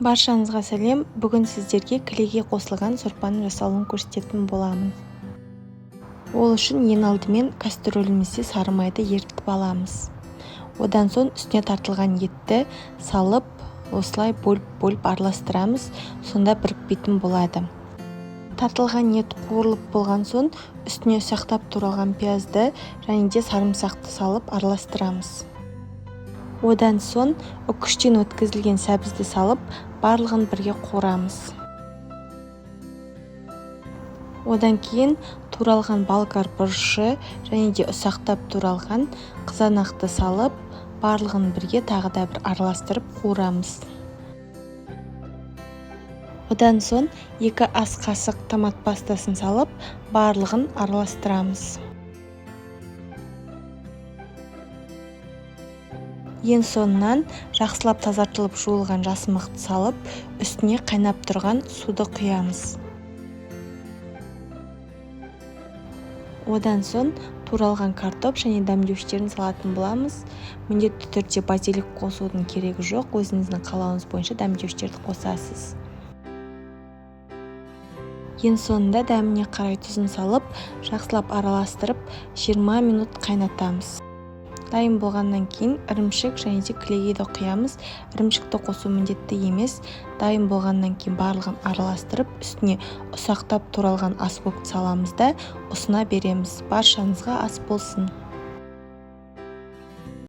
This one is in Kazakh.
Баршаңызға сәлем. Бүгін сіздерге кілеге қосылған сорпаның жасалуын көрсететін боламын. Ол үшін ең алдымен кастрюлімізде сары майды ерітіп аламыз. Одан соң үстіне тартылған етті салып, осылай бөліп-бөліп араластырамыз, сонда бірікпейтін болады. Тартылған ет қуырылып болған соң үстіне ұсақтап туралған пиязды және де сарымсақты салып араластырамыз. Одан соң үкіштен өткізілген сәбізді салып, барлығын бірге қуырамыз. Одан кейін туралған болгар бұрышы және де ұсақтап туралған қызанақты салып, барлығын бірге тағы да бір араластырып қуырамыз. Одан соң 2 ас қасық томат пастасын салып, барлығын араластырамыз. Ең соңынан жақсылап тазартылып жуылған жасымықты салып, үстіне қайнап тұрған суды құямыз. Одан соң туралған картоп және дәмдеуіштерін салатын боламыз. Міндетті түрде базилик қосудың керегі жоқ, өзіңіздің қалауыңыз бойынша дәмдеуіштерді қосасыз. Ең соңында дәміне қарай тұзын салып, жақсылап араластырып, 20 минут қайнатамыз. Дайын болғаннан кейін ірімшік және де кілегейді құямыз. Ірімшікті қосу міндетті емес. Дайын болғаннан кейін барлығын араластырып, үстіне ұсақтап туралған аскөкті саламыз да ұсына береміз. Баршаңызға ас болсын.